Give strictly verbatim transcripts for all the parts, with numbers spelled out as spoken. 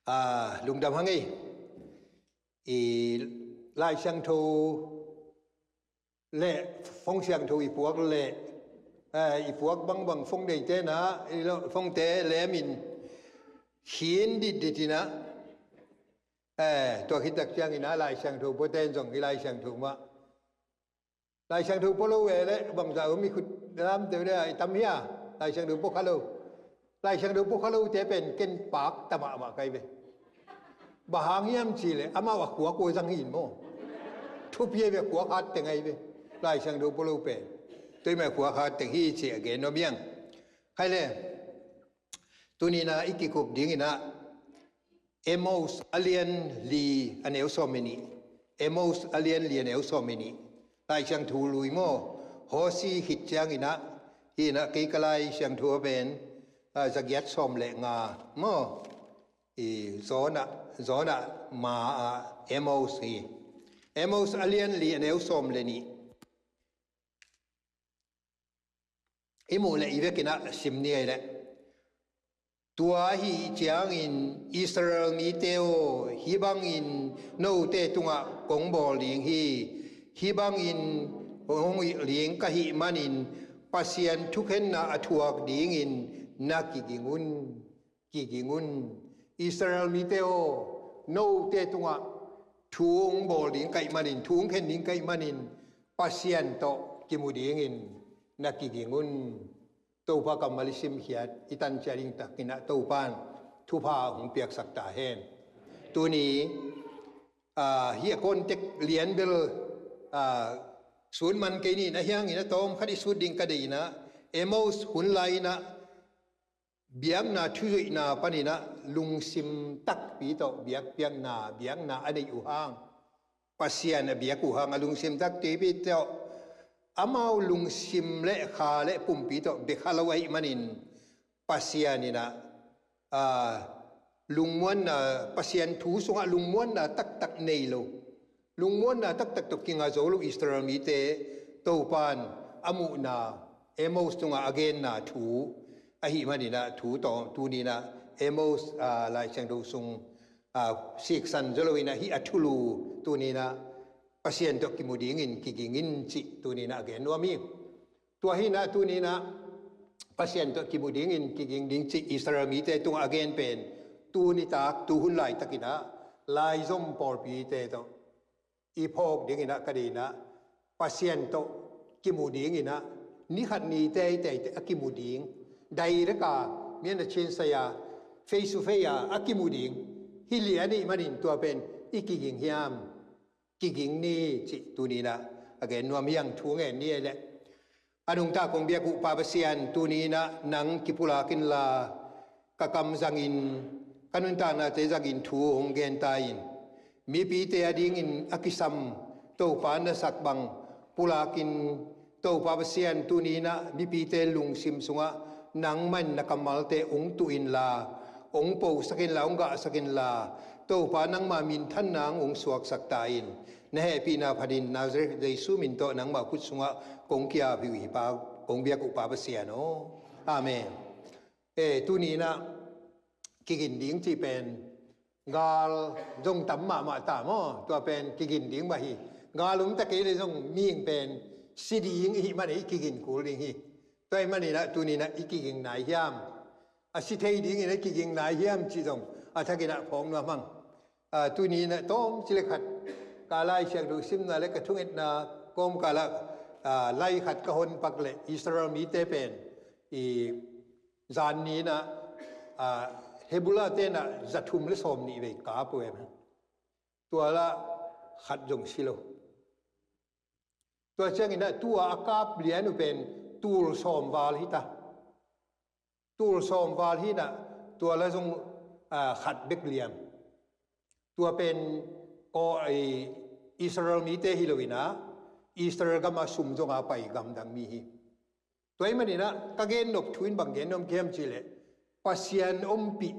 A, lungdam hang ei. I Lai Siangtho le Fong Siangtho i puak le, a, i puak bangbang fong deite na, i lo, fongte lemin khin ditdit ina, a, tua khit tak ciangina Lai Siangtho puaten zong i Lai Siangtho mah. Lai Siangtho pua lo ve le bangza om i khut lamte ve le i tam hia. Lai Siangtho pua kha lo. Lai Siangtho pua kha lote pen ken pak ta mahmah kai ve. Bang hang hiam ci le amau a khua kua zang hi in maw. Thupi ai ve, khua khat teng ai ve. Lai Siangtho pua lo pen. Tua i mai khua khat teng hi ci a gen nuam hiang. Khai le. Tunina i kikup dingina Amos a lian li a neu sawm le nih. Amos a lian li a neu sawm le nih. Lai Siangtho lui maw. Hosi khit ciangina, hina kei ka Lai Siangtho a pen, a, zagiat sawm le nga maw. I Zona, Zona ma a Amos hi. Amos a lian li a neu sawm le nih. I muh le i vekin a sim ni ei le. Tua ahi ciangin Israel mite aw, hih bangin note tungah kong bawl ding hi. Hih bangin hong hilh ding ka hih manin Pasian thukhenna a thuak dingin na kiging un. Kiging un. Israel mite aw, note tungah thu hong bawl ding ka hih manin, thu hong khen ding ka hih manin Pasian tawh kimu dingin na kiging un. Topa kammal i simkhiat i tancia ding takinah Topan thupha hong piaksak ta hen. Tuni, a, hih a context lian bel, a, sut man kei ni, na hiangin a tawm khat i sut ding ka deih inah, Amos hun lai inah biakna thuzuihna paninah lungsim takpi tawh biakpiakna, biakna a neih uh hang, Pasian a biak uh hang a lungsim takpi tawh, amau lungsim le kha le pumpi tawh bia kha lo ahih manin Pasian inah, a, lungmuanna, Pasian thu sungah lungmuanna taktak nei lo, lungmuanna taktak tawh kinga zo lo Israel mite Topan a muhna, Amos tungah a genna thu ahih maninah thu tawh tuninah Amos, a, Lai Siangtho sung, a, siksan zo loinah hih a thulu tuninah Pasian tawh kimu dingin kiging in cih tuninah a gen nuam hi. Tua hinah tuninah Pasian tawh kimu dingin kiging ding cih Israel mite tungah a gen pen tuni tak, tuhun laitakinah laizom pawlpite tawh i phawk dinginah ka dinah Pasian tawh kimu dinginah ni khat ni teiteite a kimu ding, direct a mian a chin saya, face to face a a kimu ding hi lian ih manin tua pen i kiging hiam? Kiging ni cih tuninah a gen nuam hiang thu ngen ni ei leh. A nungta kong biak uh Pa Pasian tuninah nang kipulak inla ka kam zangin, ka nuntaknate zangin thu hong genta in. Mipite a dingin a kisam Topa na sak bang pulakin Topa Pasian tuninah mipite lungsim sungah nangmah in na kammalte hong tuh inla, hong posak inla, hong gahsak inla, Topa nangmah minthanna hong suaksak ta in. Na hehpihna phatin Nazareth Jesu min tawh nangmah khut sungah kong kiap hi uh hi Pa, kong biak uh Pa Pasian aw. Amen. E, tuninah kigin ding cih pen gal zong tam mahmah ta maw? Tua pen kigin ding mah hi. Gal om ta kei le zong mihing pen si ding ihih manin i kigin kul ding hi. Tua ahih maninah tuninah i kiging nai hiam? A si thei dingin a kiging nai hiam cih zong a thakinah phawk nuam hang. A, tuninah tawm ci le khat ka Lai Siangtho simna le ka thungetna kawmkalah, a, lai khat ka honpak le Israel mite pen i zan ninah, a, Hebula tenah za thum le sawm nih vei kap uh em. Tua lah khat zong si lo. Tua cianginah tua a kap lian uh pen tul sawm val hita. Tul sawm val hinah tua lah zong, a, khat bek liam. Tua pen ko, i, Israel mite hi loinah Israel gama sum zonga pai gamdang mi hi. Tua ahih maninah ka gennop thu in bang gen nuam ka hiam cih leh Pasian ompih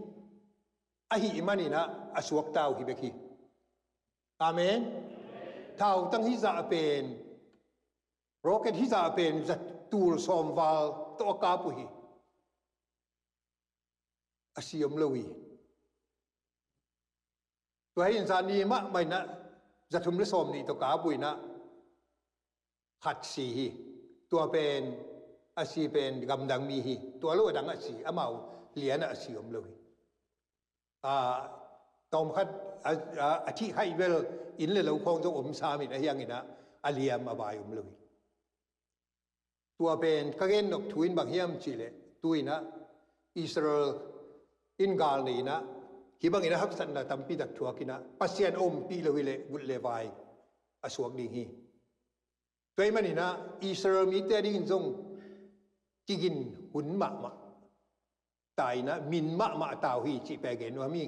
ahih maninah a suakta uh hi bek hi. Amen. Thautang hizah pen, rocket hizah pen za tul sawm val tawh a kap uh hi. A si om lo hi. Tua hi in zan ni mahmah in ah zathum le sawmnih tawh kap uh in ah khat si hi. Tua pen a si pen gamdang mi hi. Tua lo a dang a si, amau lian ah a si om lo hi. A, tawmkhat a, a, a thih khaih bel inn le lo khawng zong om sam in, ahi hangin ah a liam a bai om lo hi. Tua pen ka gen nop thu in bang hiam cih leh, tu in ah Israel in gal nei in ah, hih bangin ah haksatna tampi tak thuak in ah, Pasian ompih lo hi leh gulh le vai a suak ding hi. Tua ahih manin ah Israel mite a dingin zong kigin hun mahmah ta in ah, min mahmah ta uh hi cih pen gen nuam hi.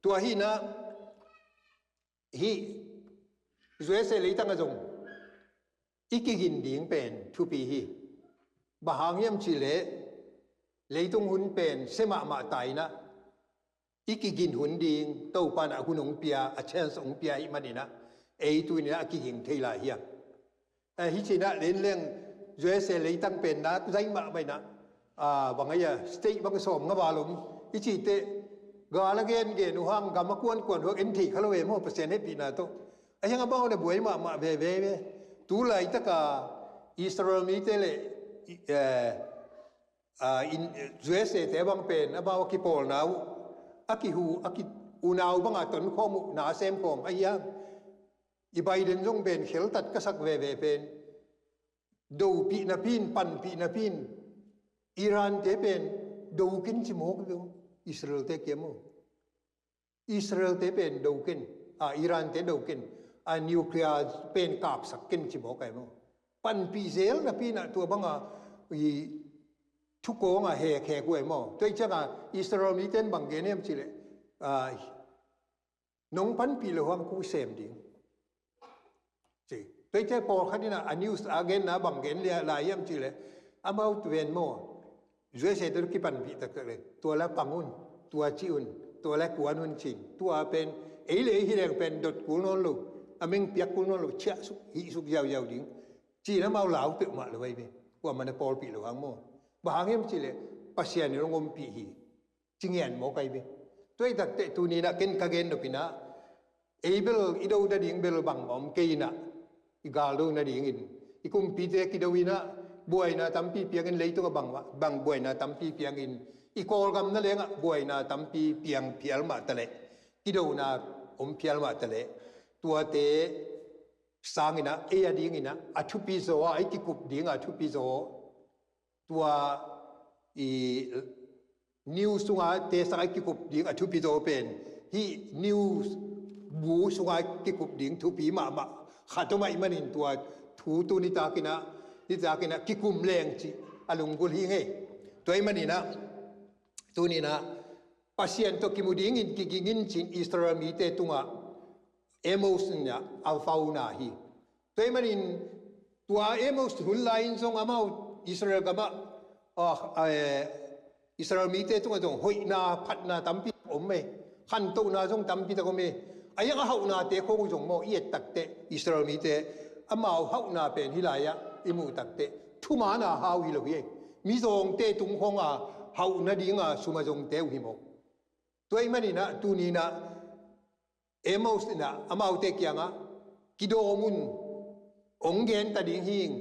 Tua hi in ah, hih U S A leitang ah zong i kigin ding pen thupi hi. Bang hang hiam cih leh, leitung hun pen sia mahmah ta in ah, i kigin hun ding, Topa in ah hun hong pia, a chance hong pia ahih manin ah, ei tu in ah a kiging thei lai hi a. Eh, hih ci in ah, len leng U S A leitang pen na zai mahmah in ah, ah, bang a hia, state bang sawmnga val om. I cih teh, gal a gengen uh hang, gam a kuankuan uh hang en thei kha lo e maw, Pasian hehpihna tawh. Ahi hang amau na buai mahmah veve ve. Tu laitak a Israel mite le, eh, ah, in, U S A te bang pen amau a kipawlna uh, a kihu, a ki, unau bang a tonkhawm uh, na sem khawm ahi hang. I Biden zong pen kheltat ka sak veve pen, dopih napi in, panpih napi in, Iran te pen do ken ci mawk ve uh, Israel te kia maw. Israel te pen do ken, a, Iran te do ken, a, nuclear pen kapsak ken ci mawk ai maw. Panpih zel napi in ah tua bang a, i, thukawng a hekhek uh ai maw. Tua ahih ciang a Israel mite in bang gen hiam cih leh, a, nong panpih loh hang kong sem ding, ci. Tua ahih ciang pawlkhat in ah a news a genna bang gen lai hiam cih leh, amau tu ven maw, U S A te kipanpih taktak leh, tua la pang un, tua ci un, tua la kuan un ci-in, tua pen ei le ei hi leng pen dot kul nawn lo, a meng piak kul nawn lo, ciah suk, hih suk ziauziau ding, ci-in amau lau peuhmah lo ai ve. Kuamah na pawlpih loh hang maw. Bang hang hiam cih leh, Pasian in hong ompih hi, ci ngian mawk ai ve. Tua ahih takteh tuni in ah ken ka gen nop in ah, ei bel i do nading bel bangmah om kei in ah, i gal do nadingin, i kumpite kido in ah, buaina tampi piangin, leitung ah bang, bang buaina tampi piangin, i Kawlgam nangawn ah buaina tampi piang phial mah taleh, kidona om phial mah taleh, tuate sangin ah, ei a dingin ah a thupi zaw a, i kikup ding a thupi zaw, tua i news sungah te sang a kikup ding a thupi zaw pen, hih news bu sungah kikup ding thupi mahmah khat om ahih manin tua thu tu nitak in ah, nitak in ah kikum leng cih a lunggulh hi ing ei. Tua ahih manin ah, tuni in ah Pasian tawh kimu dingin kiging in ci-in Israel mite tungah Amos in ah a vauna hi. Tua ahih manin tua Amos hun lai-in zong amau Israel gamah, ah, eh, Israel mite tungah zong hoihna, phatna tampi om e. Khantohna zong tampi tak om e. A iang a hauhnate khawng uh zong maw, i et takteh Israel mite amau hauhna pen hih lai-ah i muh takteh thumaana hau hi lo hi e. Mizawngte tung khawng a hauh nading a sum a zongte uh hi maw. Tua ahih manin ah tuni in ah Amos in ah amaute kiangah, kidawm un, hong gen ta ding hi ing,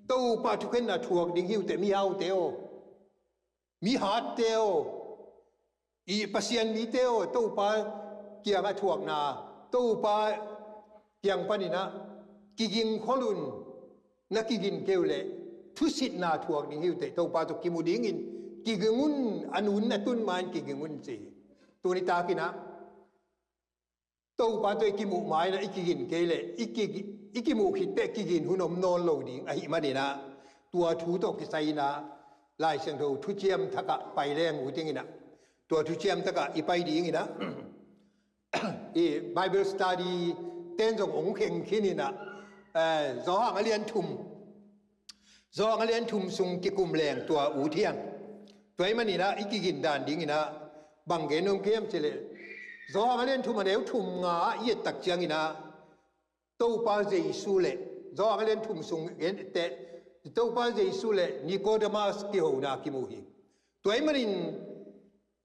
Topa thukhenna thuak ding hi uh teh, mihaute aw, mihatte aw, i Pasian mite aw, Topa kiangah thuakna, Topa kiang panin ah kiging khol un, na kigin kei uh leh thusitna thuak ding hi uh teh, Topa tawh kimu dingin kiging un, a nun a tun ma-in kiging un ci hi. Tuni takin ah Topa tawh i kimuh ma-in ah i kigin kei leh, i ki, i kimuh khit teh kigin hun om nawn lo ding ahih manin ah, tua thu tawh kisai in ah Lai Siangtho thuciam thak ah pai leng uh ding in ah, tua thuciam thak ah i pai ding in ah, i Bible study ten zong hong kheng khin in ah, eh, Johan a lian thum, Johan a lian thum sung kikum leng tua ut hi hang. Tua ahih manin ah i kigin dan ding in ah bang gen nuam ka hiam cih leh, Johan a lian thum a neu thum nga ah i et tak ciangin ah Topa Jesu le, Johan a lian thum sung en teh, Topa Jesu le Nicodemus kihona kimu hi. Tua ahih manin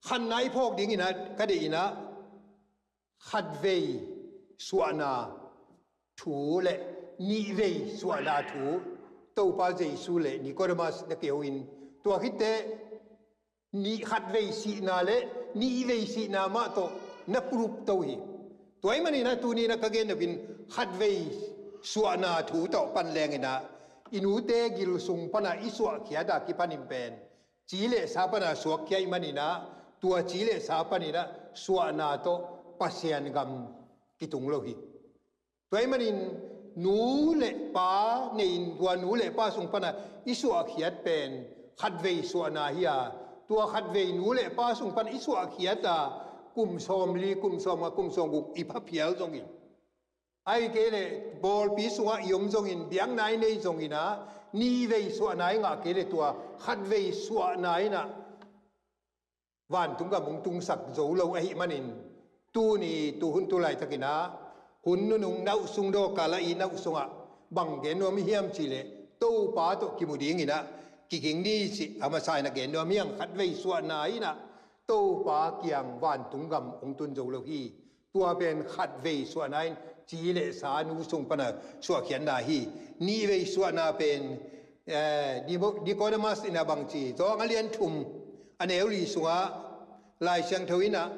khanna i phawk ding in ah ka deih in ah, Khatvei suahna thu le nihvei suahna thu Topa Jesu le Nicodemus na kihel in, tua khit teh nih khatvei sihna le nihvei sihna mah tawh na proof to hi. Tua ahih manin ah tuni-in ah ka gen nop in khatvei suahna thu tawh pan leng in ah i nute gil sung pan a i suahkhiat a kipan in pen ci le sa pan a suakkhia ahih manin ah tua ci le sa panin ah suahna tawh Pasian gam kitung lo hi. Tua ahih manin nu le pa nei in tua nu le pa sung pan a i suahkhiat pen khatvei suahna hi a, tua khatvei nu le pa sung pan i suahkhiat a kum sawmli, kum sawmnga, kum sawmguk i pha phial zongin, ahih kei leh pawlpi sungah i om zongin, biakna i nei zongin ah nihvei suahna i ngah kei leh tua khatvei suahna in ah vantung gam hong tungsak zo lo ahih manin, tuni tuhun tu laitakin ah hun nunung nauh sung dawhkal ah i nauh sungah bang gen nuam i hiam cih leh Topa tawh kimu dingin ah kiging ni cih a masa in ah gen nuam hi hang. Khatvei suahna in ah Topa kiang vantung gam hong tun zo lo hi. Tua pen khatvei suahna in ci le sa nu sung pan a suahkhiatna hi. Nihvei suahna pen, eh, Nimo-, Nicodemus in ah bang ci, Johan a lian thum a neu li sungah Lai Siangtho in ah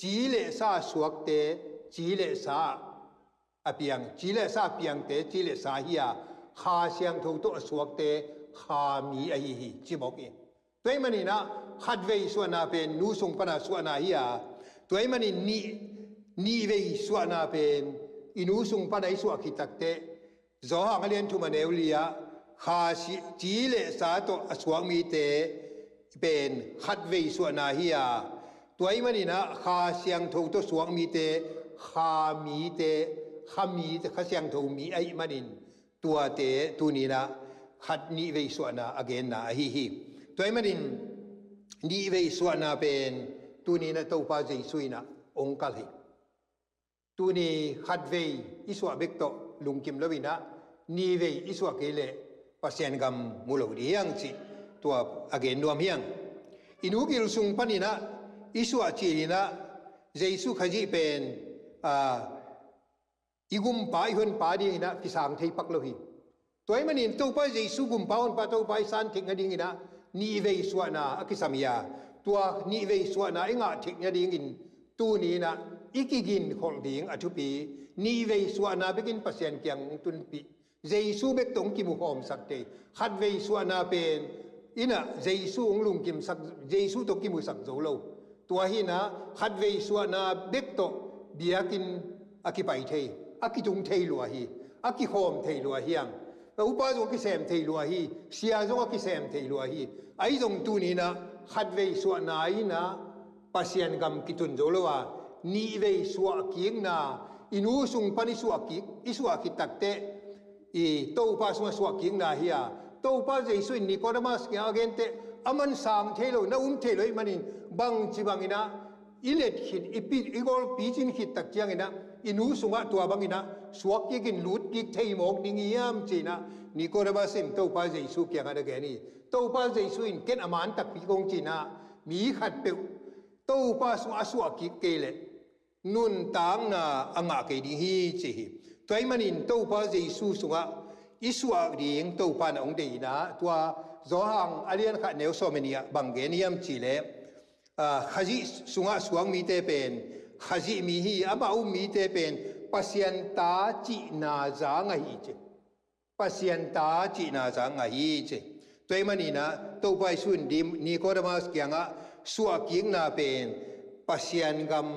ci le sa suakte ci le sa a piang, ci le sa piangte ci le sa hi a, Kha Siangtho tawh a suakte kha mi ahi hi, ci mawk hi. Tua ahih manin ah khatvei suahna pen nu sung pan a suahna hi a, tua ahih manin nih, nihvei suahna pen i nu sung pan a i suah khit takteh, Johan a lian thum a neu li ah kha si-, ci le sa tawh a suak mite pen khatvei suahna hi a, tua ahih manin ah Kha Siangtho tawh suak mite kha mite, kha mite, Kha Siangtho mi ahih manin tuate tuni-in ah khat nihvei suahna a genna ahi hi. Tua ahih manin nihvei suahna pen tuni-in ah Topa Jesu in ah hong kalh hi. Tuni khatvei i suah bek tawh lungkim lo-in ah nihvei i suah kei leh Pasian gam mu lo ding hi hang cih tua a gen nuam hi hang. I nu gil sung panin ah i suah cil in ah Jesu Khazih pen, ah, i gumpa i honpa dingin ah kisang thei pak lo hi. Tua ahih manin Topa Jesu gumpa honpa Topa i san theihna dingin ah nihvei suahna a kisam hi a, tua nihvei suahna i ngah theihna dingin tuni-in ah i kiginkholh ding a thupi, nihvei suahna bekin Pasian kiang hong tunpih, Jesu bek tawh hong kimukhawmsak thei. Khatvei suahna pen in ah Jesu hong lungkimsak, Jesu tawh kimusak zo lo. Tua hi-in ah khatvei suahna bek tawh biakinn a kipai thei, a kitung thei lua hi, a kikhawm thei lua hi hang. Upa zong a kisem thei lua hi, sia zong a kisem thei lua hi. Ahi zong tuni-in ah khatvei suahna in ah Pasian gam kitun zo lo a, nihvei suahkikna, i nu sung pan i suahkik, i suah khit takteh i Topa sungah suahkikna hi a, Topa Jesu in Nicodemus kiang a genteh, aman sang thei lo, na um thei lo ahih manin bangci bangin ah i let khit, i pi, i golpi cin khit tak ciangin ah i nu sungah tua bangin ah suakkik in lutkik thei mawk ding hiam ci-in ah Nicodemus in Topa Jesu kiangah na gen hi. Topa Jesu in ken a man takpi kong ci-in ah mi khatpeuh Topa sungah a suahkik kei leh nuntakna a ngah kei ding hi ci hi. Tua ahih manin Topa Jesu sungah i suah ding Topa in ah hong deih in ah, tua Johan a lian khat neu sawm le nih ah bang gen hiam cih leh, ah, Khazih sungah suak mite pen Khazih mi hi, amah um mite pen Pasian ta cihna za ngah hi ci. Pasian ta cihna za ngah hi ci. Tua ahih manin ah Topa Jesu in Ni-, Nicodemus kiangah suahkikna pen Pasian gam,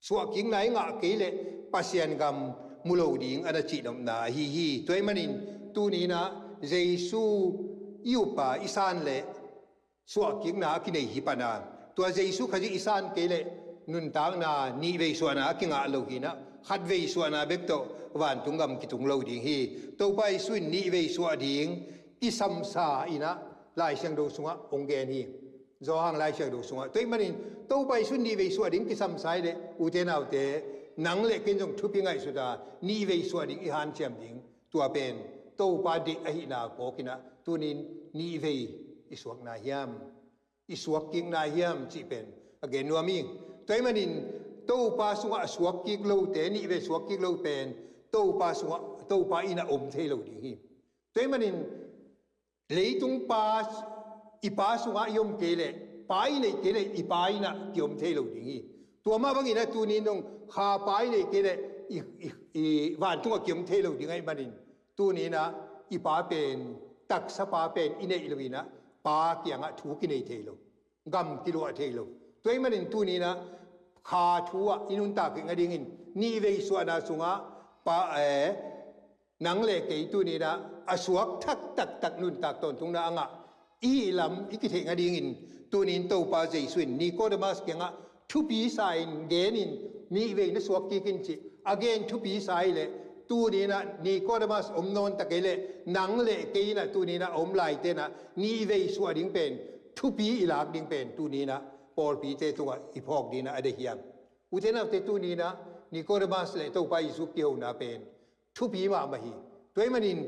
suahkikna i ngah kei leh Pasian gam mu lo ding a na cihnopna ahi hi. Tua ahih manin tuni-in ah Jesu i up a, i san leh suahkikna a kinei hi pan a, tua Jesu Khazih i san kei leh nuntakna nihvei suahna a kingah lo hi-in ah, khatvei suahna bek tawh vantung gam kitung lo ding hi. Topa Jesu in nihvei suah ding kisamsa in ah Lai Siangtho sungah hong gen hi. Johan Lai Siangtho sungah. Tua ahih manin Topa Jesu in nihvei suah ding kisamsa hi leh, ute naute, nang le ken zong thupi ngaihsut a, nihvei suah ding i hanciam ding, tua pen Topa deih ahihna phawk in ah, tuni-in nihvei i suakna hiam, i suakkikna hiam cih pen a gen nuam hi. Tua ahih manin Topa sungah a suak kik lote, nihvei suak kik lo pen Topa sungah, Topa in a om thei lo ding hi. Tua ahih manin leitung pa, i pa sungah i om kei leh, pa i neih kei leh i pa in a kiom thei lo ding hi. Tua mah bangin a tuni in dong kha pa i neih kei leh i, i, i vantungah kiom thei lo ding ahih manin tuni in a i pa pen, taksa pa pen i neih lo in a pa kiangah thu kinei thei lo, gam kiluah thei lo. Tua ahih manin tuni in a kha thu ah i nuntak kik nadingin nihvei suahna sungah pa, eh, nang le kei tuni in a a suak thak taktak nuntak tawntungna a ngah i hih lam i kitheih nadingin tuni in Topa Jesu in Nicodemus kiangah thupi sa in gen in, nihvei na suak kik in ci a gen thupi sa hi leh tuni in a Nicodemus om nawn ta kei leh nang le kei in a tuni in a om laite in a nihvei suah ding pen, thupi i lak ding pen tuni in a pawlpite tungah i phawk ding in a deih hiam? Ute naute, tuni in a Nicodemus le Topa Jesu kihona pen thupi mahmah hi. Tua ahih manin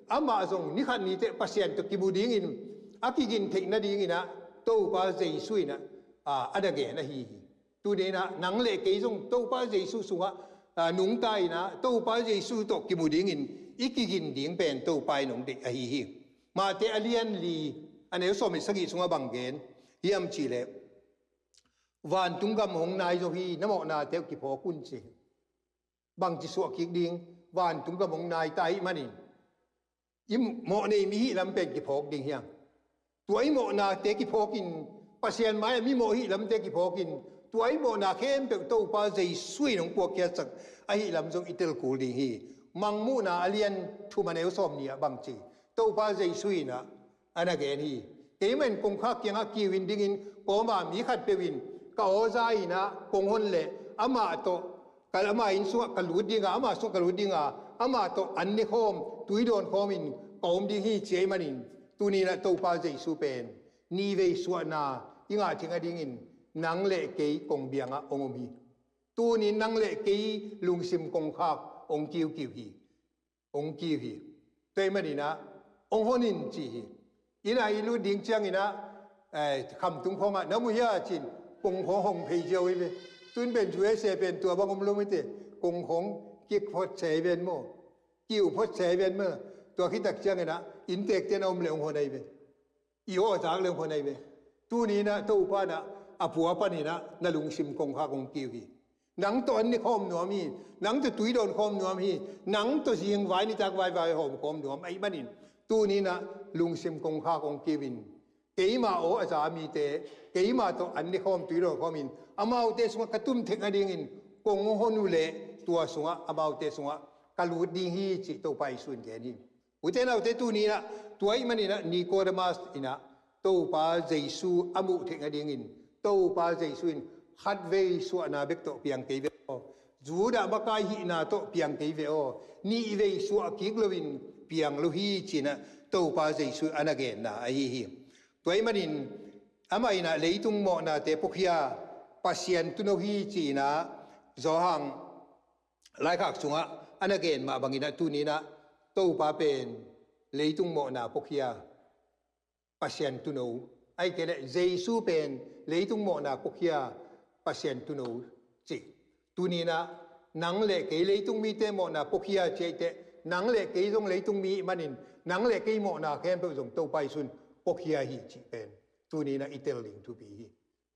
amah zong ni khat ni teh Pasian tawh kimu dingin a kigin theih nadingin a Topa Jesu in a, a, a na gen ahi hi. Tuni in a nang le kei zong Topa Jesu sungah, a, nungta in a Topa Jesu tawh kimu dingin i kigin ding pen Topa in hong deih ahi hi. Matthai a lian li, a neu sawm le sagih sungah bang gen hiam cih leh, vantung gam hong nai zo hi, na mawhnate uh kiphawk un ci. Bangci suah kik ding? Vantung gam hong nai ta ahih manin i mawh nei mi hih lam pen kiphawk ding hiam? Tua i mawhnate kiphawk in, Pasian mai-ah mi mawh hih lamte kiphawk in, tua i mawhna khempeuh Topa Jesu in hong puakkhiatsak ahih lam zong i tel kul ding hi. Mangmuhna a lian thum a neu sawm nih ah bangci Topa Jesu in a a na gen hi. Keimah in kongkhak kiangah kiu in dingin kawma mi khatpeuh in ka aw za in a kong hon leh amah tawh ka, ama inn sungah ka lut ding a, ama sungah ka lut ding a, amah tawh an ne khawm, tui dawn khawm in ka om ding hi ci ahih manin tuni in a Topa Jesu pen nihvei suahna i ngah theih nadingin nang le kei kongbiang ah hong om hi. Tuni in nang le kei lungsim kongkhak hong kiukiu hi. Hong kiu hi. Tua ahih manin a hong hon in ci hi. Inn ah i lut ding ciangin a, eh, khamtung khawngah na mu hia ci-in kongkhawng hong phei ziau hi ve. Tu in pen U S A pen tua bang om lo mite, kongkhawng kik phot se hi ven maw, kiu phot se hi ven maw. Tua khit tak ciangin a innteekte na om leh hong hon ahi ve. I aw a zak leng hon ahi ve. Tuni in a Topa in a a pua panin a na lungsim kongkhak hong kiu hi. Nang tawh an ne khawm nuam hi. Nang tawh tui dawn khawm nuam hi. Nang tawh zingvai nitak vaivai hawm khawm nuam ahih manin tuni in a lungsim kongkhak hong kiu in, keima aw a za mite, keima tawh an ne khawm tui dawn khawm in, amaute sungah ka tum theih nadingin kong hong hon uh leh tua sungah, amaute sungah ka lut ding hi cih Topa Jesu in gen hi. Ute naute, tuni in a tua ahih manin a Nicodemus in a Topa Jesu a muh theih nadingin Topa Jesu in khatvei suahna bek tawh piang kei ve aw, Judah makai hihna tawh piang kei ve aw, nihvei suah kik loin piang lo hi ci-in a Topa Jesu a na genna ahi hi. Tua ahih manin amah in a leitung mawhnate puakhia Pasian tuuno hi ci-in a Johan laikhak sungah a na gen mah bangin a tuni in a Topa pen leitung mawhna puakhia Pasian tuuno, ahih kei leh Jesu pen leitung mawhna puakhia Pasian tuuno ci. Tuni in a nang le kei leitung mite mawhna puakhia ci ahih teh nang le kei zong leitung mi ahih manin nang le kei mawhna khempeuh zong Topa Jesu in puakhia hi cih pen tuni in a i tel ding thupi hi.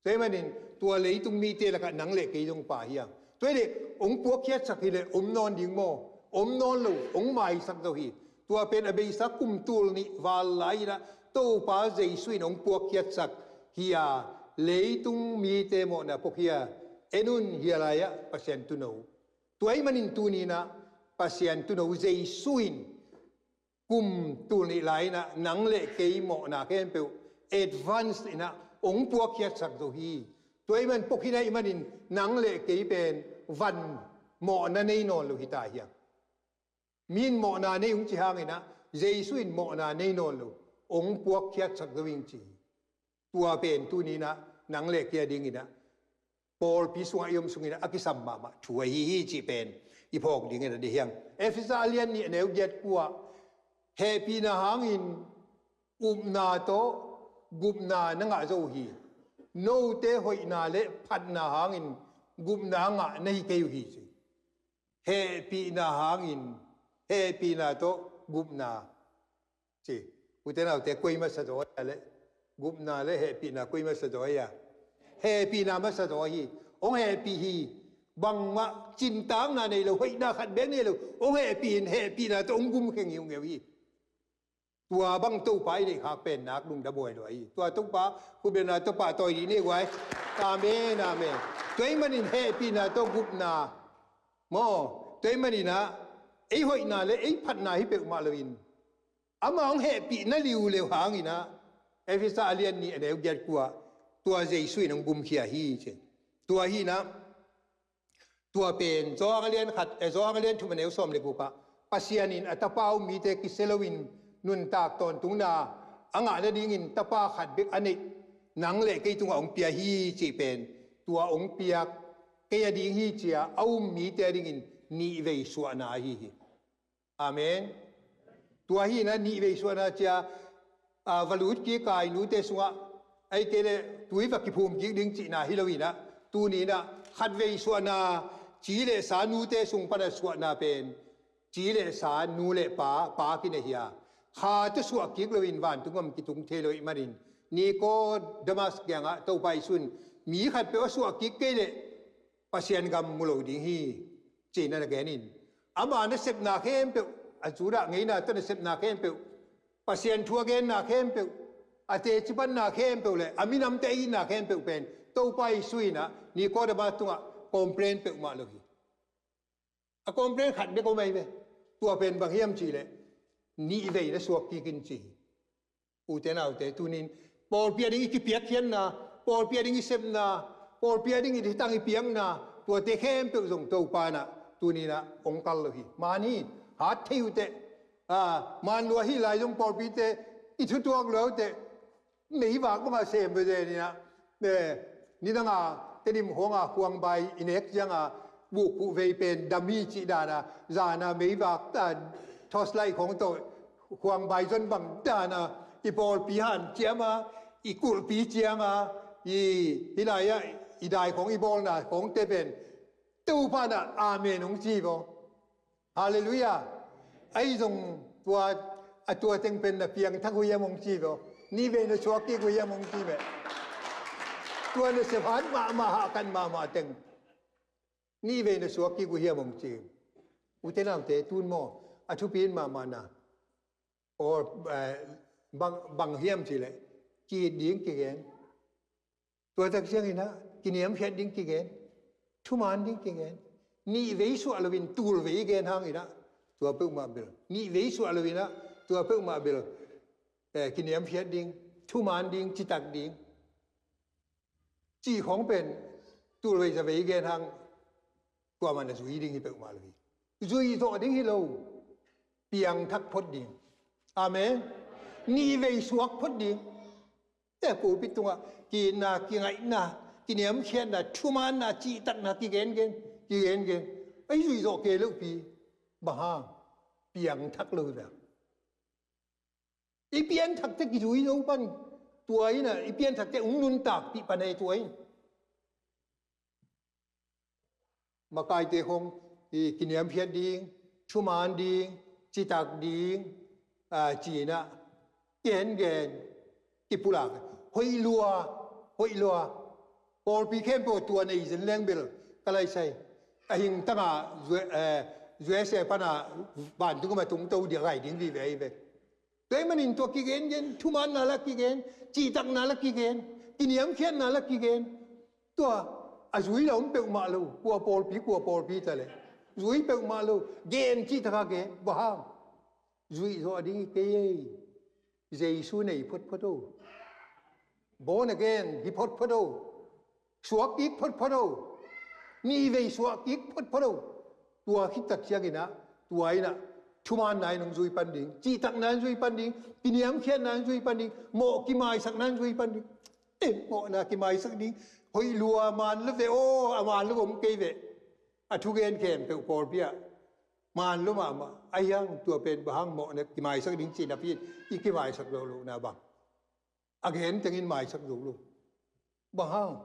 Tua ahih manin tua leitung mite lakah nang le kei zong pha hiam? Tua hi leh hong puakkhiatsak hi leh om nawn ding maw? Om nawn lo, hong maisak zo hi. Tua pen a beisa kum tul nih val lai in a Topa Jesu in hong puakkhiatsak hi a, leitung mite mawhna puakhia, en un, hia lai-ah Pasian tuuno. Tua ahih manin tuni in a Pasian tuuno Jesu in kum tul nih lai in a nang le kei mawhna khempeuh advance in a hong puakkhiatsak zo hi. Tua ahih man puakhin ahih manin nang le kei pen van mawhna nei nawn lo hi ta hiam? Mi in mawhna nei ung ci hangin a, Jesu in mawhna nei nawn lo, hong puakkhiatsak zo ing ci. Tua pen tuni in a nang le kei a dingin a pawlpi sungah i om sungin a kisam mahmah thu ahi hi cih pen i phawk dingin a deih hiang. Efesa a lian nih a neu giat kuah, hehpihna hangin upna tawh gupna na ngah zo uh hi. Note hoihna le phatna hangin gupna ngah na hi kei uh hi ci. Hehpihna hangin, hehpihna tawh gupna ci. Ute naute, koi masa zaw a le, gupna le hehpihna koi masa zaw a? Hehpihna masa zaw hi. Hong hehpih hi. Bangmah cintakna nei lo, hoihna khat bek nei lo, hong hehpih in, hehpihna tawh hong gumkheng hi, hong ngeu hi. Tua bang Topa i neih khak pen nak lungdam huai lua hi. Tua Topa khutbetna tawh pahtawi dih ni guai. Amen, amen. Tua ahih manin hehpihna tawh gupna maw, tua ahih manin ah ei hoihna le ei phatna hi peuhmah loin, ama hong hehpih na liuleu hangin ah, Efesa a lian nih a neu giat kua, tua Jesu in hong gumkhia hi ci. Tua hi-in ah, tua pen Johan a lian khat, eh, Johan a lian thum a neu sawm le guk ah, Pasian in a Tapa a um mite kisia loin nuntak tawntungna a ngah nadingin Tapa khat bek a neih nang le kei tungah hong pia hi cih pen, tua hong piak kei a ding hi ci-a a um mite a dingin nihvei suahna ahi hi. Amen. Tua hi-in ah nihvei suahna ci-a, a, va lut kik a, i nute sungah, ahih kei leh tui va kiphum kik ding cihna hi loin ah, tuni-in ah khatvei suahna, ci le sa nute sung pan a suahna pen, ci le sa nu le pa, pa kinei hi a, kha tawh suah kik loin vantung gam kitung thei lo ahih manin, Nikodemas kiangah Topa Jesu in, mi khatpeuh a suah kik kei leh Pasian gam mu lo ding hi, ci-in a na gen in. Ama nasepna khempeuh, a Judah ngeina tawh nasepna khempeuh, Pasian thu a genna khempeuh, a teci panna khempeuh le a minamte a itna khempeuh pen, Topa Jesu in ah Nikodemas tungah complain peuhmah lo hi. A complain khat bek om ahi ve. Tua pen bang hiam cih leh, nihvei na suak kik in ci hi. Ute naute, tunin pawlpi a ding i kipiakkhiatna, pawlpi a ding i sepna, pawlpi a ding i hitang i piakna, tuate khempeuh zong Topa in ah tunin ah hong kal lo hi. Man hi, hat thei uh teh. A, man lua hi lai zong pawlpite i thutuak lua uh teh. Meivak bangah sem ve zen in ah, eh, nidanga Tedim khuanga khuangbai i nek cianga bukkhuh vei pen dam hi cih dana, zana meivak, ah, torchlight khong tawh khuangbai zon bang dana, i pawlpi hanciam a, i kulhpi cianga, i, hih lai-ah i dai khong i bawlna khongte pen Topa in ah amen hong ci vaw. Halleluiah. Ahi zong tua, a tua teng pen na piangthak uh hiam hong ci vaw. Nihvei na suak kik uh hiam hong ci meh. Tua na sephat mahmah, hahkat mahmah teng, nihvei na suak kik uh hiam hong ci. Ute naute, tun maw, a thupi in mahmah na, or, eh, bang, bang hiam cih leh, ki-it ding kigen. Tua tak ciangin ah kiniamkhiat ding kigen, thuman ding kigen. Nihvei suah loin tulvei i gen hangin ah tua peuhmah bel, nihvei suah loin ah tua peuhmah bel, eh, kiniamkhiat ding, thuman ding, citak ding cih khong pen tulvei zavei i gen hang, tua man a zui ding hi peuhmah lo hi. Zui zawh ding hi lo, piangthak phot ding. Amen. Nihvei suak phot ding. Te pulpit tungah ki-itna, kingaihna, kiniamkhiatna, thumanna, cihtakna kigengen, kigengen. Ei zui zawh kei lopi. Bang hang? Piangthak lo hi ve. I pianthakte kizui zo pan tua in ah, i pianthakte hong nuntakpih pan ei tua in. Makaite khong i kiniamkhiat ding, thuman ding, citak ding, a, ci-in ah kihengen, kipulak. Hoih lua, hoih lua. Pawlpi khempeuh tua nei zen leng bel ka laisai. A hing tanga zue-, eh, U S A pana vantung gam a tungto dia gai ding vive ahi ve. Tua ahih manin tua kigengen, thumanna la kigen, cihtakna la kigen, kiniamkhiatna la kigen. Tua a zui la om peuhmah lo, kua pawlpi, kua pawlpi ta leh. Zui peuhmah lo, gen cihtakah gen, bang hang? Zuih zawh ding hi kei ei. Jesu nei photphot o. Born again hi photphot o. Suak kik photphot o. Nihvei suak kik photphot o. Tua khit tak ciangin ah, tua in ah, thumanna in hong zui pan ding, cihtakna in zui pan ding, kiniamkhiatna in zui pan ding, mawh kimaisakna in zui pan ding. Eh, mawhna kimaisak ding, hoih lua, man lo ve aw, a man lo om kei ve. A thugen khempeuh pawlpi ah man lo mahmah. Ahi hang tua pen bang hang mawhna kimaisak ding cih napi in i kimaisak lo lohna bang? A gen tengin maisak zo lo. Bang hang?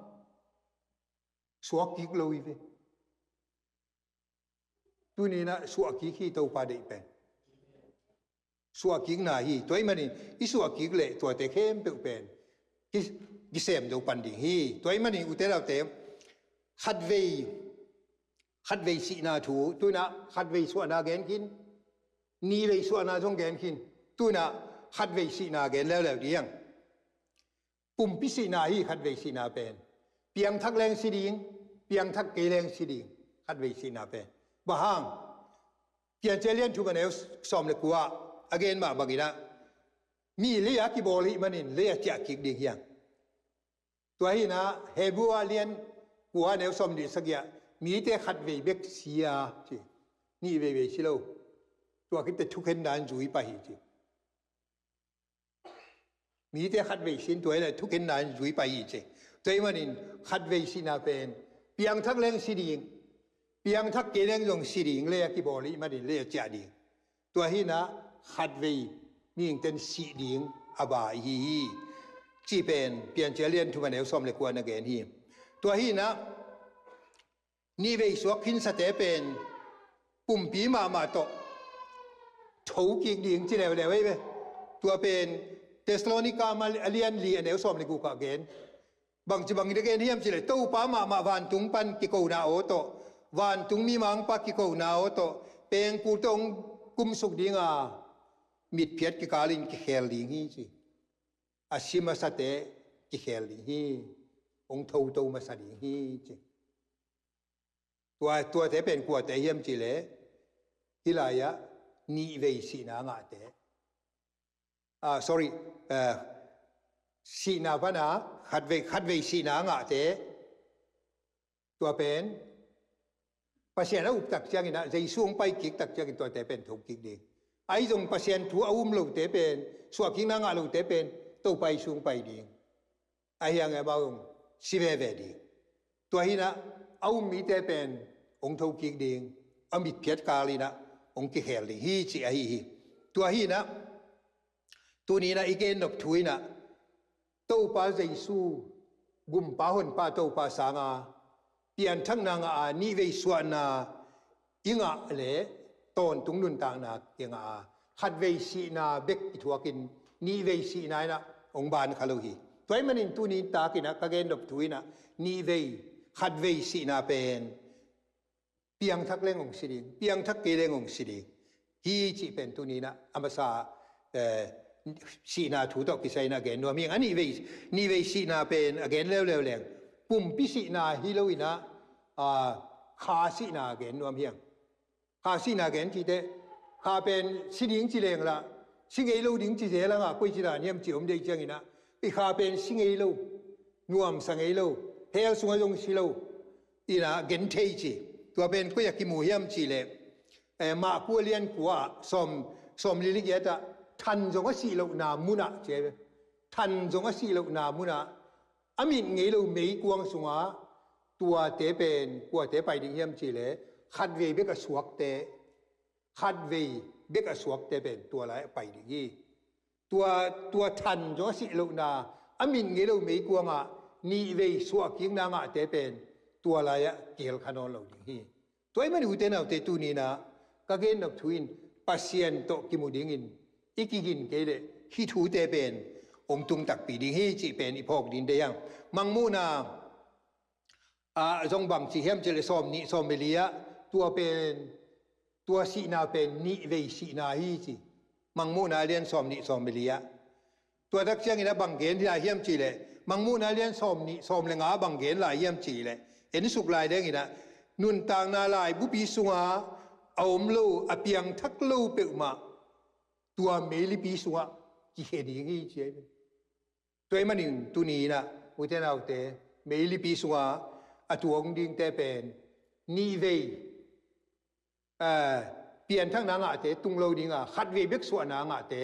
Suak kik lo hi ve. Tuni-in ah suah kik hi Topa deih pen. Suah kikna hi. Tua ahih manin i suah kik leh tuate khempeuh pen ki, kisem zo pan ding hi. Tua ahih manin ute naute, khatvei, khatvei sihna thu, tu-in ah khatvei suahna gen khin, nihvei suahna zong gen khin, tu-in ah khatvei sihna gen leuleu ding. Pumpi sihna hi khatvei sihna pen. Piangthak leng si ding, piangthak kei leng si ding, khatvei sihna pen. Bang hang? Piancil lian thum a neu sawm le kua a gen mah bangin ah, mi lei-a kibawl ahih manin lei-ah ciah kik ding hi hang. Tua hi-in ah Hebru a lian kua a neu sawmnih le sagih ah, mite khatvei bek si a ci. Nihveivei si lo. Tua khit teh thukhenna in zui pah hi ci. Mite khatvei si-in tua hi leh thukhenna in zui pah hi ci. Tua ahih manin khatvei sihna pen piangthak leng si ding, piangthak kei leng zong si ding, lei-ah kibawl ahih manin lei-ah ciah ding. Tua hi-in ah khatvei mihingte'n sih ding a ba ahi hi, cih pen Piancil lian thum a neu sawm le kua na gen hi. Tua hi-in ah nihvei suak khinsate pen pumpi mahmah tawh tho kik ding ci leuleu ahi ve. Tua pen Thessalonika ma-, a lian li a neu sawm le guk ah gen. Bangci bangin a gen hiam cih leh, Topa mahmah vantung pan kikona aw tawh, vantung mimangpa kikona aw tawh, pengkul tawh hong kumsuk ding a, mitphiat kikalin kikhel ding hi ci. A si masate kikhel ding hi. Hong thoto masa ding hi ci. Tua, tuate pen kuate hiam cih leh, hih lai-ah nihvei sihna a ngahte. Ah, sorry, eh, sihna pan a khatvei, khatvei sihna a ngahte. Tua pen Pasian a up tak ciangin ah, Jesu hong pai kik tak ciangin tuate pen tho kik ding. Ahi zong Pasian thu a um lote pen, suahkikna ngah lote pen, Topa Jesu hong pai ding. Ahi hangin amau zong si veve ding. Tua hi-in ah a um mite pen hong tho kik ding, a mitphiat kal in ah hong kikhel ding hi cih ahi hi. Tua hi-in ah tuni-in ah i gen nop thu in ah, Topa Jesu, Gumpa Honpa Topa sanga pianthakna ngah a, nihvei suahna i ngah leh tawntung nuntakna i ngah a, khatvei sihna bek i thuakin nihvei sihna in ah hong ban kha lo hi. Tua ahih manin tuni tak in ah ka gen nop thu in ah, nihvei, khatvei sihna pen piangthak leng hong si ding, piangthak kei leng hong si ding hi cih pen tuni-in ah a masa, eh, sihna thu tawh kisai-in ah gen nuam hi hang. A nihvei, nihvei sihna pen a gen leuleu leng, pumpi sihna hi lo-in ah, ah, kha sihna gen nuam hi hang. Kha sihna gen cih teh, kha pen si ding ci leng lah, si ngei lo ding ci zel hang a, koici dan hiam cih om deih ciangin ah, i kha pen si ngei lo, nuamsa ngei lo, hell sungah zong si lo in ah gen thei ci. Tua pen koi-ah kimu hiam cih leh, eh, Mahku a lian kua, sawm, sawmli le giat ah, than zong a sih lohna mun ah ci hi ve. Than zong a sih lohna mun ah, a mit ngei lo meikuang sungah tuate pen kuate pai ding hiam cih leh, khatvei bek a suakte, khatvei bek a suakte pen tua lai-ah pai ding hi. Tua, tua than zong a sih lohna, a mit ngei lo meikuang ah nihvei suahkikna ngahte pen tua lai-ah kihel kha nawn lo ding hi. Tua ahih manin ute naute, tuni-in ah ka gen nop thu in Pasian tawh kimu dingin i kigin kei leh hih thute pen hong tung takpi ding hi cih pen i phawk ding deih hang. Mangmuhna ah zong bang ci hiam cih leh, sawmnih, sawm le li ah, tua pen, tua sihna pen nihvei sihna hi ci. Mangmuhna lian sawmnih, sawm le li ah. Tua tak ciangin ah bang gen lai hiam cih leh, Mangmuhna lian sawmnih, sawm le nga ah bang gen lai hiam cih leh, en suk lai dingin ah, nuntakna laibupi sungah a om lo, a piangthak lo peuhmah tua meilipi sungah kikhia ding hi ci hi. Tua ahih manin tuni-in ah ute naute, meilipi sungah a tuang dingte pen nihvei, ah, pianthakna ngahte tung lo ding a, khatvei bek suahna ngahte,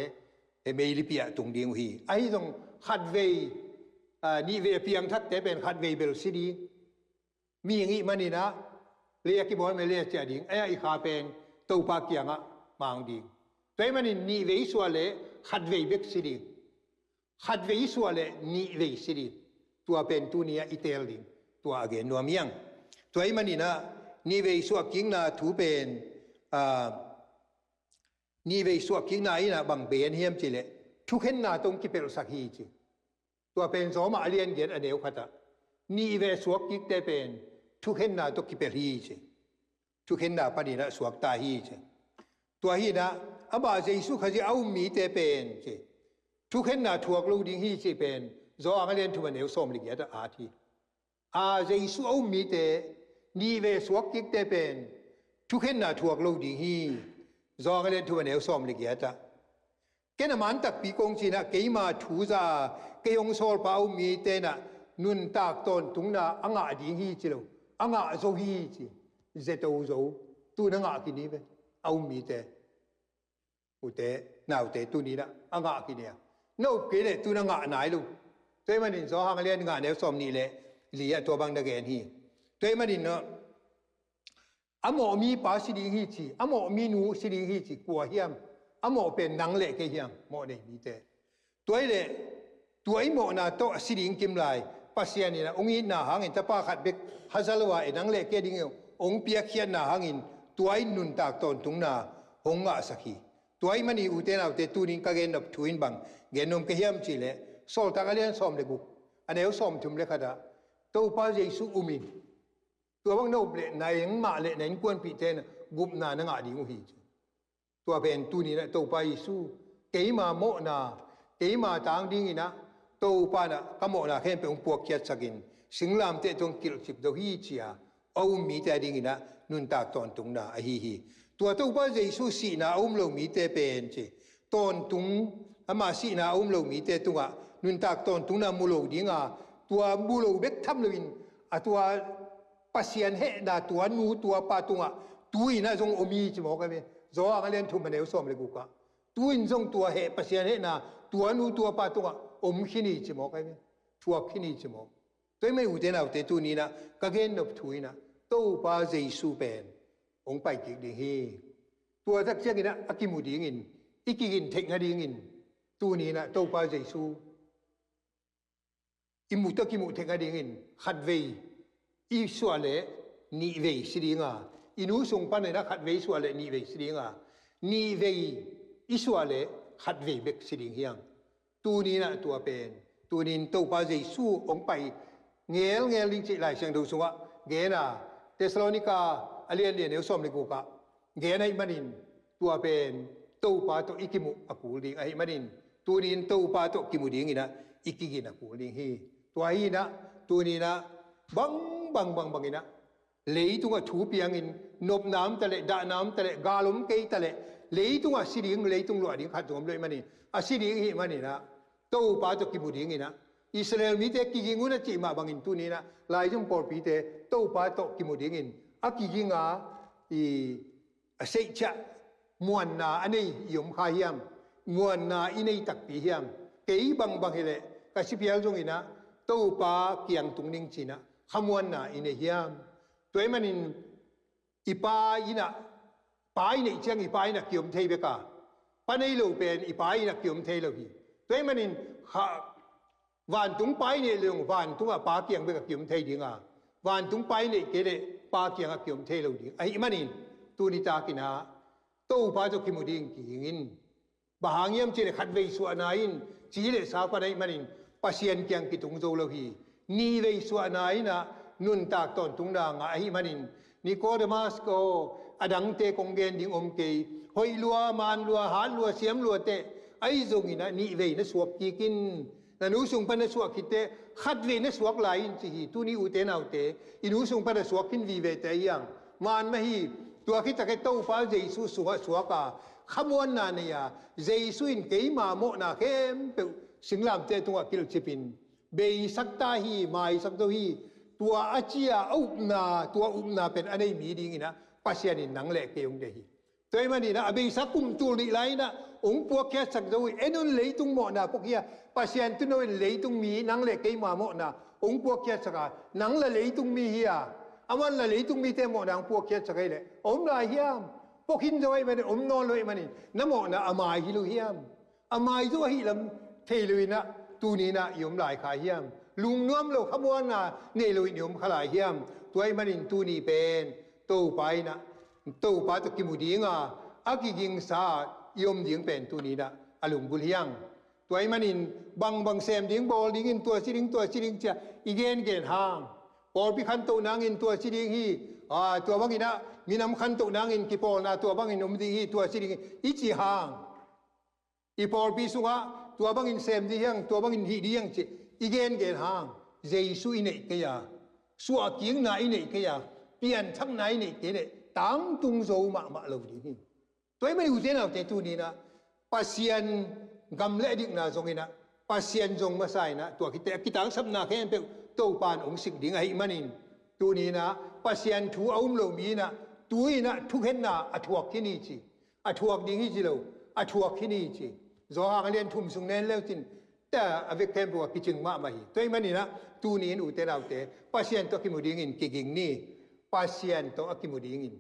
eh, meilipi ah tung ding uh hi. Ahi zong khatvei, ah, nihvei a piangthakte pen khatvei bel si ding. Mihing i hih manin ah, lei-ah kibawl mah lei-ah ciah ding. Ahi hang i kha pen Topa kiangah mang ding. Tua ahih manin nihvei suah leh khatvei bek si ding. Khatvei suah leh nihvei si ding. Tua pen tuni-ah i teel ding. Tua a gen nuam hiang. Tua ahih maninah nihvei suahkikna thu pen, aa, nihvei suahkikna inah bang gen hiam cihleh thukhenna tawh kipelhsak hi ci. Tua pen Zawmah a lian giat a neu khatah nihvei suakkikte pen thukhenna tawh kipelh hi ci. Thukhenna paninah suakta hi ci. Tua hinah amah Jesu Khazih a um mite pen ci, thukhenna thuak lo ding hi ci pen Zawhang a lian thum a neu sawm le giatah at hi. A Jesu a um mite nihvei suakkikte pen thukhenna thuak lo ding hi. Zawhang a lian thum a neu sawm le giatah. Ken a man takpi kong cinah keima thu za a kei hong sawlpa a um mite inah nuntak tawntungna a ngah ding hi ci lo, a ngah zo hi ci. Zeto zo. Tu na ngah khin hi ve a um mite. Ute naute tuninah a ngah khin hi a, na up kei leh tu na ngah nai lo. Tua ahih manin Zawhang a lian nga neu sawm nih le li ah tua bang na gen hi. Tua ahih manin a mawh mipa si ding hi ci, a mawh minu si ding hi ci, kua hiam? A mawh pen nang le kei hiam, mawh nei mite? Tua hileh tua i mawhna tawh a si ding kim lai Pasian inah hong itna hangin tapa khat bek haza lo a e nang le kei dingin hong piakkhiatna hangin tua in nuntak tawntungna hong ngahsak hi. Tua ahih manin ute naute tunin ka gennop thu in bang gen nuam ka hiam cihleh Sawltak a lian sawm le guk a neu sawm thum le khatah Topa Jesu umin tua bang na up leh na eng mah le na innkuanpihte in gupna na ngah ding uh hi ci. Tua pen tuninah Topa Jesu keima mawhna, keima tang dinginah Topa inah ka mawhna khempeuh hong puakkhiatsakin singlamteh tawh kilhcip zo hi cia a um mite a dinginah nuntak tawntungna ahi hi. Tua Topa Jesu sihna a um lo mite pen ci, tawntung, ama sihna a um lo mite tungah nuntak tawntungna mu lo dinga, tua mu lo bek tham loin a tua Pasian hehna tua nu tua pa tungah tu-inah zong om hi ci mawk a ve. Zawhang a lian thum a neu sawm le gukah tu-in zong tua heh Pasian hehna tua nu tua pa tungah om khin hi ci mawk a ve. Thuak khin hi ci mawk. Tua ahih manin ute naute tuninah ka gennop thu inah Topa Jesu pen hong paikik ding hi. Tua tak cianginah a kimu dingin i kigin theih nadingin tuninah Topa Jesu i mu tawh kimuh theih nadingin khatvei i suah leh nihvei si dinga, i nu sung paninah khatvei i suah leh nihvei si dinga, nihvei i suah leh khatvei bek si ding hiang. Tuninah tua pen tunin Topa Jesu hong pai ngelngel ding cih Lai Siangtho sungah gena, Thessalonika a lian li a neu sawm le gukah gen ahih manin tua pen Topa tawh i kimuh a kul ding ahih manin tunin Topa tawh kimu dinginah i kigin a kul ding hi. Tua hinah tuninah bang bang bang banginah leitungah thu piangin nopna om taleh, dahna om taleh, gal om kei taleh, leitungah si ding, leitung luah ding khat zong om lo ahih manin a si ding ihih maninah Topa tawh kimu dinginah Israel mite kiging un a cih mah bangin tuninah laizum pawlpite Topa tawh kimu dingin a kiginga i a seihciah muanna a nei i om kha hiam? Muanna i nei takpi hiam? Kei bangbang hileh ka sipial zonginah Topa kiang tung ning cinah khamuanna i nei hiam? Tua ahih manin i pa inah, pa i neih ciang i pa inah kiom thei beka, pa nei lo pen i pa inah kiom thei lo hi. Tua ahih manin kha, vantung pa i neih leng vantungah pa kiang bek a kiom thei dinga, vantung pa i neih kei leh pa kiangah kiom thei lo ding ahih manin tuni takinah Topa tawh kimu ding kiging in. Bang hang hiam cihleh khatvei suahna in ci le sa pan ahih manin Pasian kiang kitung zo lo hi. Nihvei suahna inah nuntak tawntungna ngah ahih manin Nicodemus ko, a dangte kong gen ding om kei, hoih lua, man lua, hat lua, siam lua teh ahi zonginah nihvei na suak kik in. Na nu sung pan na suak khitteh khatvei na suak lai in ci hi. Tuni ute naute i nu sung pan na suak khin vivete hiang man mah hi. Tua khitakhe Topa Jesu sungah suaka khamuanna nei-a Jesu in keima mawhna khempeuh singlamteh tungah kilhcipin beisak ta hi, maisak zo hi. Tua a cia a upna, tua upna pen a nei mi dinginah Pasian in nang le kei hong deih hi. Tua ahih maninah a beisa kum tul nih lai-inah hong puakkhiatsak zo hi. En un, leitung mawhna pawh hi a, Pasian tuuno in leitung mi nang le keima mawhna hong puakkhiatsak a, nang la leitung mi hi a, aman la leitung mite mawhna hong puakkhiatsak ahih leh a om lai hiam? Pawkhin zo ahih manin, om nawn lo ahih manin na mawhna a mai hi lo hiam? A mai zo ahih lam thei loinah tuninah i om lai kha hiam? Lungnuam lo khamuanna nei loin i om kha lai hiam? Tua ahih manin tuni pen Topa in ah, Topa tawh kimu dinga a kigingsa i om ding pen tuni in ah a lunggulh hi hang. Tua ahih manin bangbang sem ding, bawl dingin tua ci ding, tua ci ding ci-a i gengen hang. Pawlpi khantoh nangin tua ci ding hi, aa, tua bangin ah minam khantoh nangin kipawlna tua bangin om ding hi, tua ci ding hi i ci hang. I pawlpi sungah tua bangin sem ding hi hang, tua bangin hih ding hi hang ci i gengen hang. Jesu i neih kei a, suahkikna i neih kei a, pianthakna i neih kei leh tangtung zo mahmah lo ding hi. Tua ahih manin ute naute tuni in ah Pasian gam le a dikna zongin ah, Pasian zong masa in ah, tua khit teh a kitangsapna khempeuh Topa in hong sik ding ahih manin tuni in ah Pasian thu a um lo mi in ah tu in ah thukhenna a thuak khin hi ci, a thuak ding hi ci lo, a thuak khin hi ci. Johan a lian thum sung nen le uh cin, tua a vek khempeuh a kicing mahmah hi. Tua ahih manin ah tuni in ute naute, Pasian tawh a kimu dingin kiging ni. Pasian tawh a kimu dingin,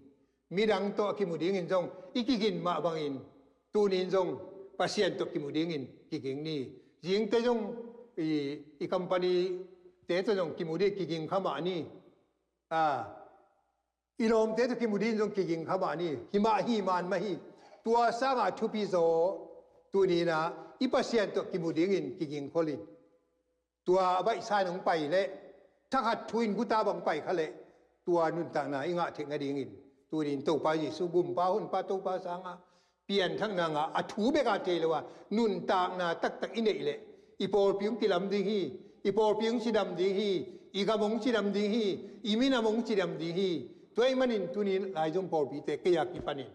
midang tawh a kimu dingin zong i kigin mah bangin tuni in zong Pasian tawh kimu dingin kiging ni. Zingte zong i, i company te tawh zong kimu ding kiging kha mah ni. A, i lawmte tawh kimu dingin zong kiging kha mah ni. Hi mah hi, man mah hi. Tua sangah thupi zaw tuni in ah i Pasian tawh kimu dingin kiging khol in. Tua a baihsa in hong pai leh, thakhat thu in guta bang pai kha leh, tua nuntakna i ngah theih nadingin tuni in Topa Jesu, Gumpa, Honpa, Topa sangah pianthakna ngah, a thu bek a thei lo a nuntakna taktak i neih leh i pawlpi hong kilam ding hi. I pawlpi hong cidam ding hi. I gam hong cidam ding hi. I minam hong cidam ding hi. Tua ahih manin tuni in Laizom pawlpite kei a kipanin,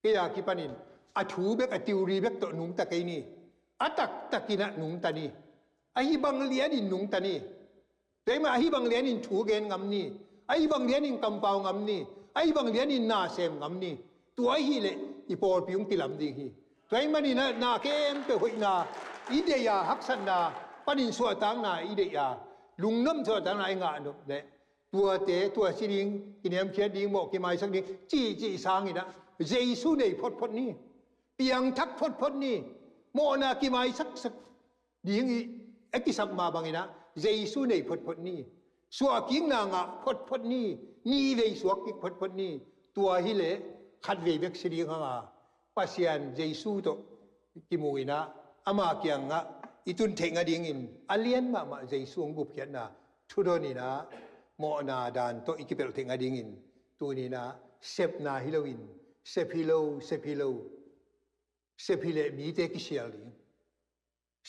kei a kipanin a thu bek, a theory bek tawh nungta kei ni. A taktakin ah nungta ni. Ahi bang lianin nungta ni. Tua ahih manin ahi bang lianin thu gen ngam ni. Ahi bang lianin kampau ngam ni. Ahi bang lianin na sem ngam ni. Tua ahih leh i pawlpi hong kilam ding hi. Tua ahih manin ah na khempeuh hoihna i deih a, haksatna panin suahtakna i deih a, lungnuam suahtakna i ngah nop leh tuate, tua ci ding, kiniamkhiat ding, mawh kimaisak ding cihcih sangin ah Jesu nei photphot ni. Piangthak photphot ni. Mawhna kimaisaksak ding i a kisap mah bangin ah Jesu nei photphot ni. Suahkikna ngah photphot ni. Nihvei suakkik photphot ni. Tua hileh khatvei bek si ding hang a, Pasian Jesu tawh kimu in ah ama kiangah i tun theih nadingin a lian mahmah Jesu hong gupkhiatna thudon in ah mawhna dan tawh i kipelh theih nadingin tuni in ah sepna hi loin, sep hi lo, sep hi lo, sep hi leh mite kisial ding.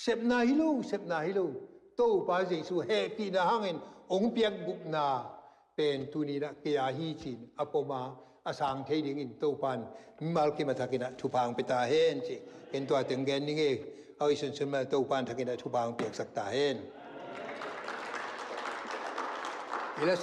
Sepna hi lo, sepna hi lo. Topa Jesu hehpihna hangin hong piak gupna pen tuni in ah kei a hi ci-in a pom a, a sang thei dingin Topa in mimal kim a thakin ah thupha hong pia ta hen ci. Ken tua teng gen ning e. A hoih sunsun mah Topa in a thakin ah thupha hong piaksak ta hen. I la